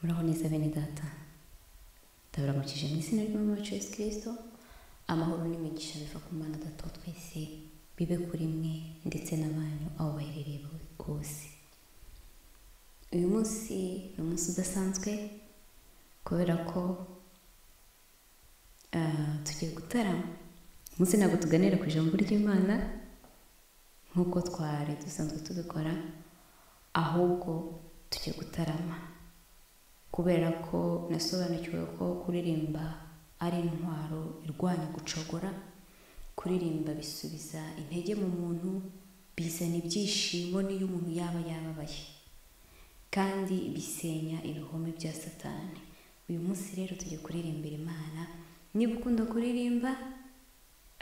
Muraho neza bene data, ndabaramukije mu izina ry'Umwami wacu Yesu Kristo. Amahoro n'imigisha biva ku Mana Data wa twese bibe kuri mwe ndetse n'abanyu aho baherereye hose. Uyu munsi ni umunsi udasanzwe kubera ko tugiye gutarama. Umunsi ntabwo tuganira ku ijambo ry'Imana nk'uko twari dusanzwe tubikora, ahubwo tugiye gutarama kubera ko nasobanukiwe ko kuririmba ari intwaro irwanya gucogora. Kuririmba bisubiza intege mu muntu, bizana ibyishimo n'iyo umuntu yaba yababaye, kandi bisenya ibihome bya Satani. Uyu munsi rero tugiye kuririmbira Imana. Niba ukunda kuririmba,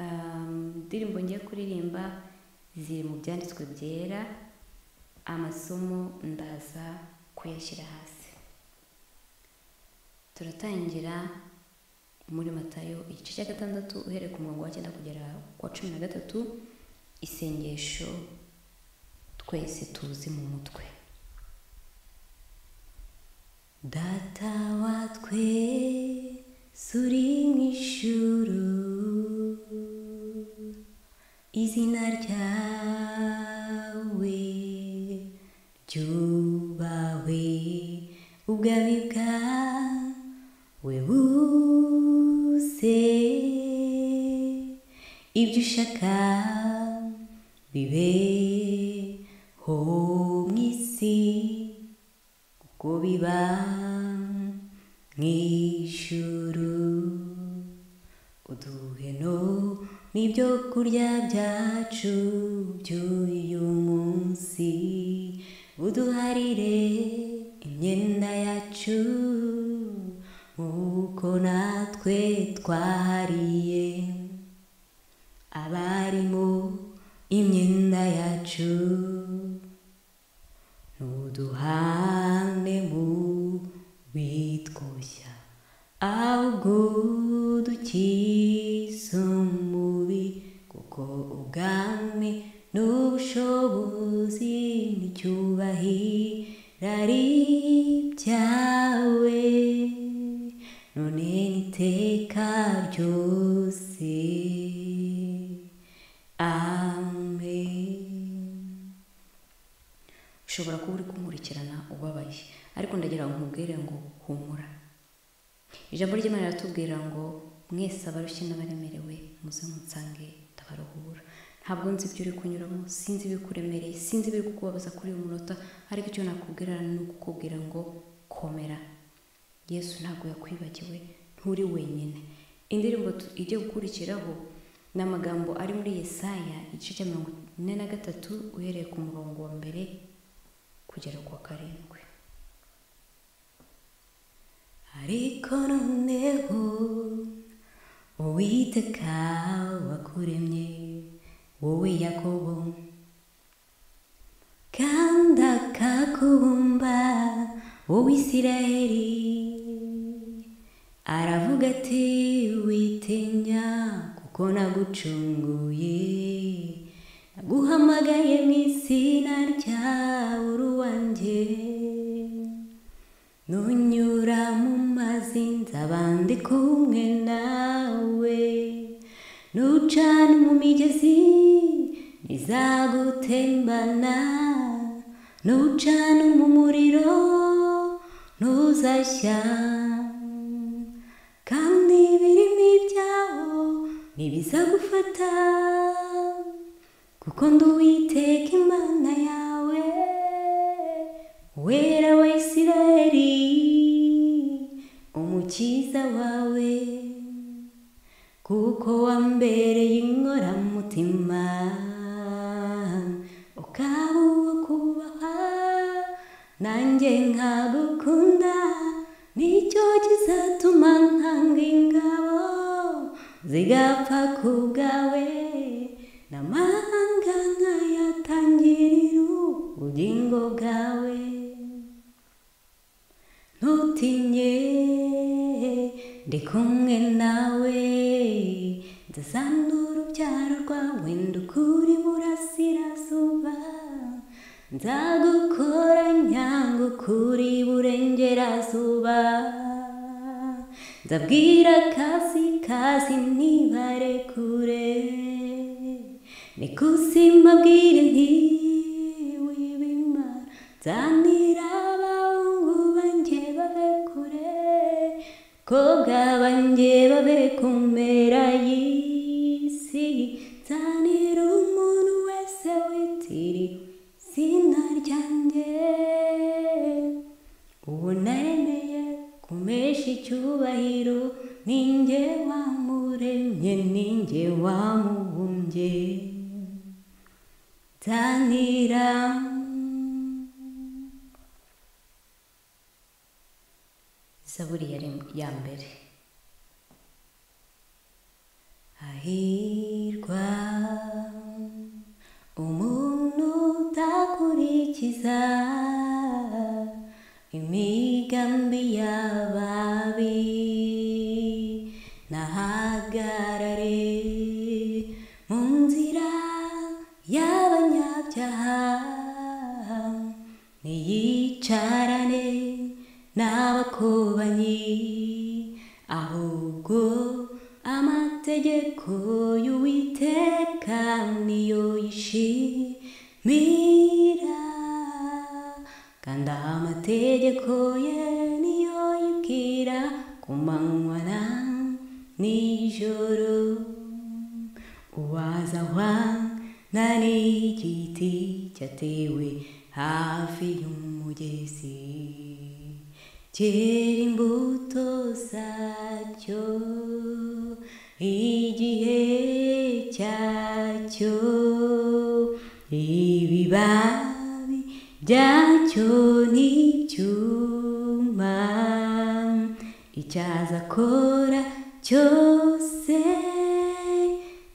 indirimbo ngiye kuririmba ziri mu byanditswe byera, amasomo ndaza kuyashyira hasi. Turatangira muri Matayo igice cya 6 uhereye ku murongo wa 9 kugera ku wa 13, isengesho twese tuzi mu mutwe. Data wa twese uri mu ijuru, izina ryawe ryubahwe, ubwami bwawe buze, ibyo ushaka bibeho mu isi uko biba mu ijuru. Uduhe n'ibyo kurya byacu by'uyu munsi, uduharire imyenda yacu nk'uko natwe twahariye abarimo imyenda yacu. Ntuduhane mu bitwoshya, ahubwo udukize umubi, kuko ubwami n'ubushobozi n'icyubahiro ari ibyawe, none n'iteka ryose. Amen. Ushobora kuba uri kunkurikirana ubabaye, ariko ndagira ngo nkubwire ngo humura. Ijambo ry'Imana riratubwira ngo mwese abarushye n'abaremerewe muze munsange ndabaruhura. Ntabwo nzi ibyo uri kunyuramo, sinzi ibikuremereye, sinzi ibiri kukubabaza kuri uyu munota, ariko icyo nakubwira ni ukukubwira ngo komera. Yesu ntabwo yakwibagiwe, nturi wenyine. Indirimbo ijye gukurikiraho ni amagambo ari muri Yesaya igice cya 43 uhereye ku murongo wa 1 kugera ku wa 7. Ariko noneho Uwiteka wakuremye wowe Yakobo, kandi akakubumba wowe Isirayeli, aravuga ati witinya kuko nagucunguye, naguhamagaye mu izina ryawe uri uwanjye. Nunyura mu mazi nzaba ndi kumwe nawe, nucana mu migezi ntizagutembana, nucana mu muriro ntuzashya, kandi ibirimi byawo ntibizagufata, kuko ndi Uwiteka Imana yawe, Uwera wa Isirayeli, Umukiza wawe. Kuko wambereye inkoramutima, ukaba uwo kubahwa, nanjye nkagukunda, nicyo kizatuma ntanga ingabo zigapfa ku bwawe, n'amahanga nkayatangirira ubugingo bwawe. Ntutinye ndi kumwe nawe, nzazana urubyaro rwawe ndukure iburasirazuba, nzagukoranya ngukure iburengerazuba. Nzabwira kasikazi ntibarekure, nikuzimu abwire nti wibimara. Nzanira abahungu banjye bave kure, abakobwa banjye bave ku mpera y'isi. Nzanira umuntu wese witiriwe izina ryanjye, uwo naremeye kumesha icyubahiro, ninjye wamuremye, ninjye wamubumbye. Nzanira. Zaburi ya mbere. Hahirwa umuntu udakurikiza imigambi y'ababi, ntahagarare mu nzira y'abanyabyaha, ntiyicarane n'abakobanyi, ahubwo amategeko y'Uwiteka niyo yishimira, kandi amategeko ye niyo yibwira ku manywa na nijoro. Uwazahwana n'igiti cyatewe hafi y'umugezi, cyera imbuto zacyo igihe cyacyo, ibibabi byacyo ntibyuma, icyazakora cyose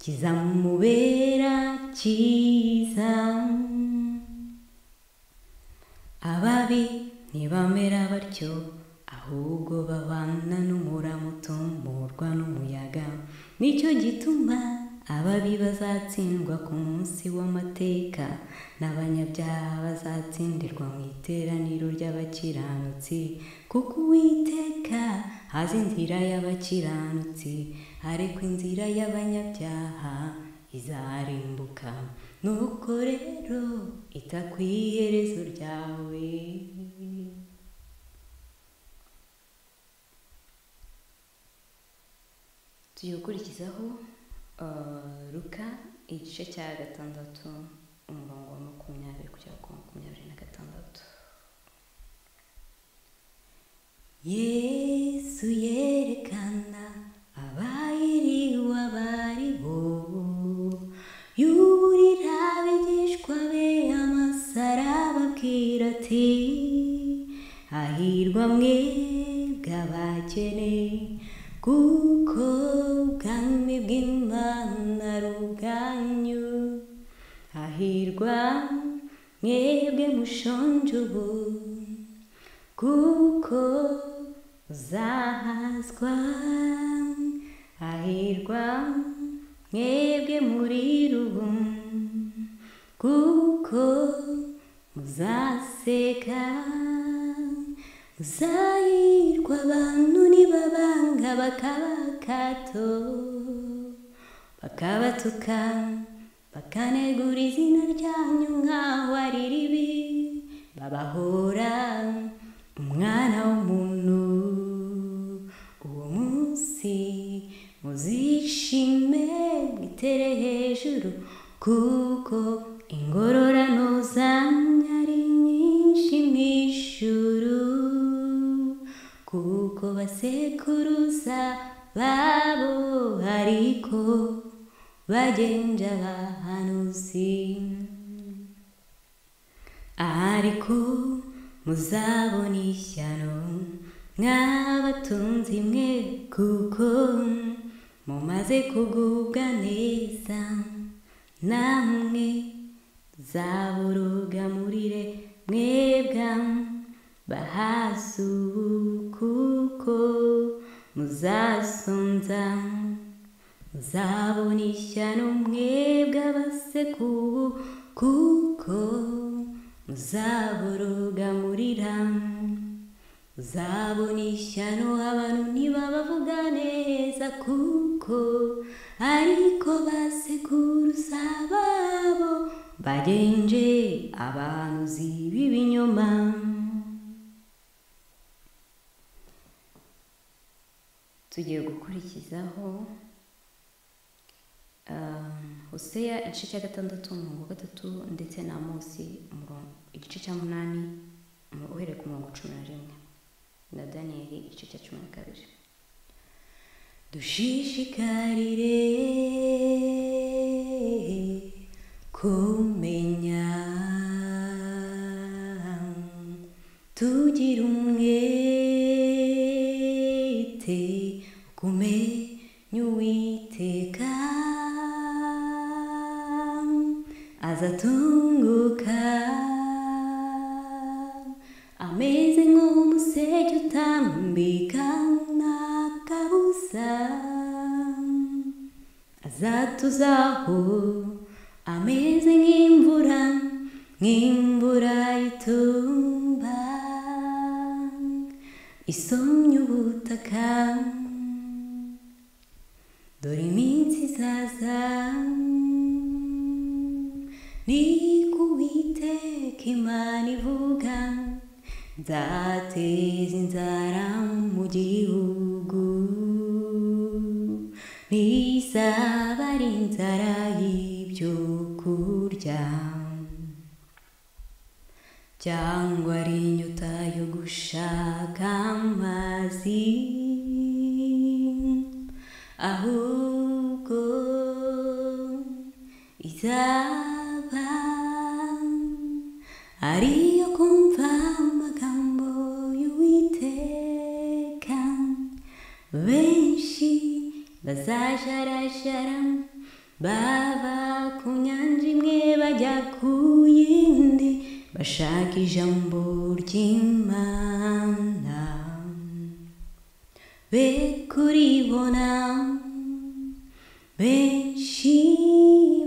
kizamubera cyiza. Ababi ntibamera batyo, ahubwo babana n'umurama utumurwa n'umuyaga. Nicyo gituma ababi bazatsindwa ku munsi w'amateka, n'abanyabyaha bazatsindirwa mu iteraniro ry'abakiranutsi. Kuko Uwiteka azi inzira y'abakiranutsi, ariko inzira y'abanyabyaha izarimbuka. Nuko rero ita ku iherezo ryawe. Tugiye gukurikizaho Luka igice cya 6 umurongo wa 20 kugera ku 26. Yesu yerekana abayiriwe abaribo, yuburira abigishwa be amasaraba ababwira ati: hahirwa mwebwe abakene, kuko ubwami bw'Imana ari ubwanyu. Hahirwa mwebwe mushonje ubu, kuko muzahazwa. Hahirwa mwebwe murira ubu, kuko muzaseka. Muzahirwa abantu nibabanga bakabakato, bakabatuka, bakanegura izina ryanyu nk'aho ari ribi, babahora Umwana w'umuntu. Uwo munsi muzishime mwitere hejuru, kuko ingororano zanyu ari nyinshi mu ijuru, kuko basekuruza babo ariko bagenja abahanuzi. Ariko muzabona ishyano mw'abatunzi mwe, kuko mumaze kugubwa neza. Namwe muzaboroga murire mwebwe bahaze ubu, kuko muzasonza. Muzabona ishyano mwebwe abaseka ubu, kuko muzaboroga murira. Uzabona ishyano abantu ntibabavuga neza, kuko ariko basekuruza babo bagenje abahanuzi b'ibinyoma. Tugiye gukurikizaho Hoseya igice cya 6 umurongo wa 3 ndetse na Amosi igice cya 8 uhereye ku murongo 11 na Daniyeli igice cya 12. Dushishikarire kumenya, tugira umwete kumenya Uwiteka, azatunguka ameze nk'umuseke utambika nta kabuza, azatuzaho ameze nk'imvura, nk'imvura itumba isomye ubutaka. Dore iminsi izaza ni ko Uwiteka Imana ivuga, nzateza inzara mu gihugu, ntizaba ari inzara y'ibyo kurya cyangwa ari inyota yo gushaka amazi, ahubwo izaba ariyo kumva amagambo y'Uwiteka. Benshi bazajarajara bava ku nyanja imwe bajya ku yindi, bashaka ijambo ry'Imana be kuribona. Benshi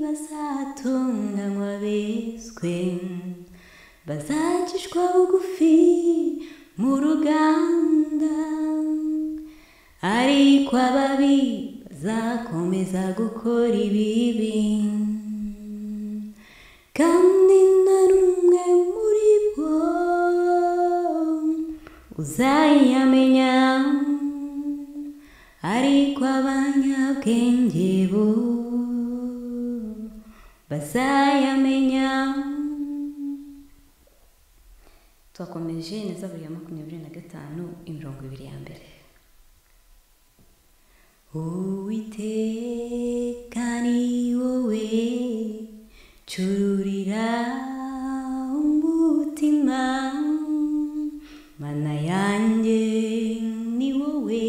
bazatunganywa bezwe, bazacishwa bugufi mu ruganda, ariko ababi bazakomeza gukora ibibi, kandi nta n'umwe muri bo uzayamenya, ariko abanyabwenge bo bazayamenya. Twakomeje na Zaburi ya 25 imirongo 2 ya mbere. Uwiteka ni wowe cururira umutima, Mana yanjye ni wowe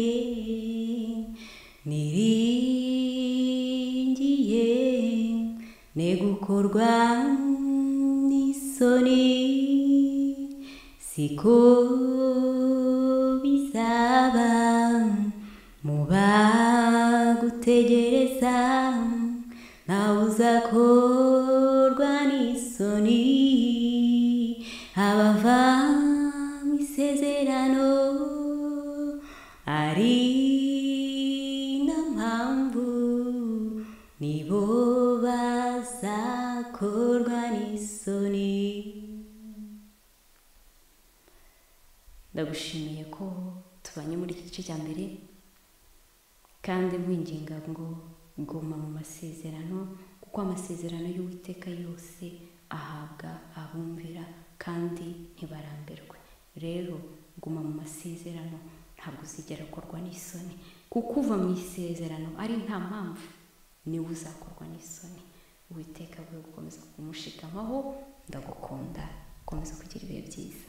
niringiye, ne gukorwa n'isoni, siko bizaba mu bagutegereza, ntawe uzakorwa n'isoni, abava mu isezerano ari nta mpamvu, nibo bazakorwa n'isoni. Ndagushimiye ko tubanye muri iki gice cya mbere, kandi nkwinginga ngo guma mu masezerano, kuko amasezerano y'Uwiteka yose ahabwa abumvira kandi ntibarambirwe. Rero guma mu masezerano, ntabwo uzigera ukorwa n'isoni, kuko uva mu isezerano ari nta mpamvu niwe uzakorwa n'isoni. Uwiteka aguhe gukomeza kumushikamaho. Ndagukunda, komeza kugira ibihe byiza.